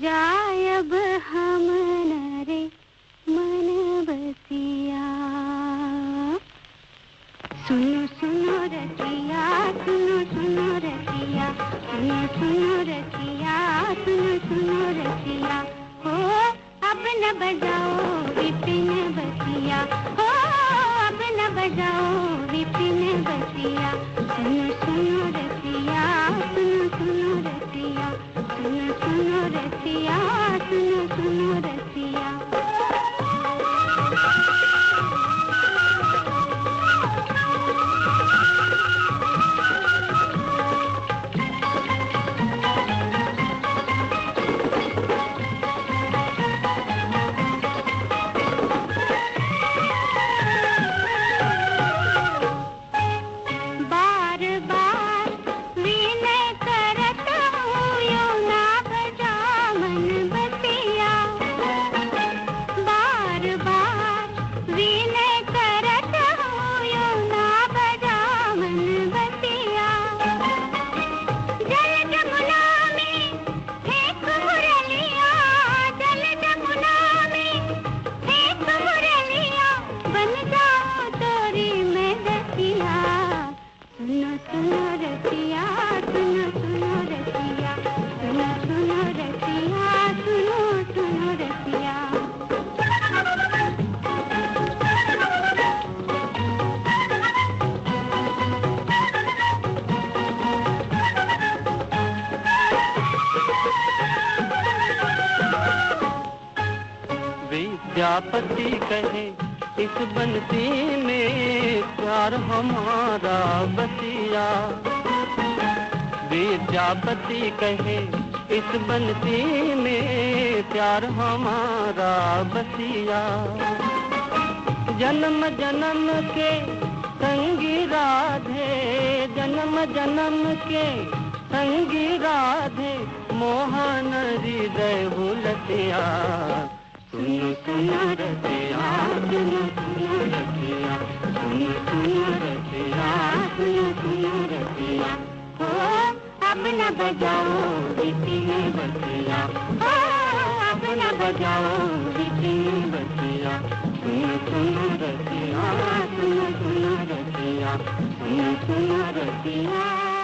जायब हम न रे मन बसिया। सुनो सुनो रसिया, सुनो सुनो रसिया, सुनो सुनो रसिया, सुनो सुनो रसिया। हो अब न बजाओ विपिन बसिया, हो अब न बजाओ विपिन बसिया। सुनो सुनो रसिया, सुनो सुनो रसिया, सुनो सुनो रसिया, सुनो सुनो रसिया। सुनो रसिया, सुनो सुनो रसिया, सुनो सुनो रसिया, सुनो सुनो रसिया। विद्यापति कहे इस बंसी में प्यार हमारा बसिया। विद्यापति कहे इस बंसी में प्यार हमारा बसिया। जन्म जन्म के संगी राधे, जन्म जन्म के संगी राधे, मोहन हृदय हुलसिया। सुनो सुनो रसिया, सुनो सुनो रसिया, सुनो सुनो रसिया, सुनो सुनो रसिया। हो अब न बजाओ विपिन बसिया, हो अब न बजाओ विपिन बसिया। सुनो सुनो रसिया, सुनो सुनो रसिया, सुनो सुनो रसिया।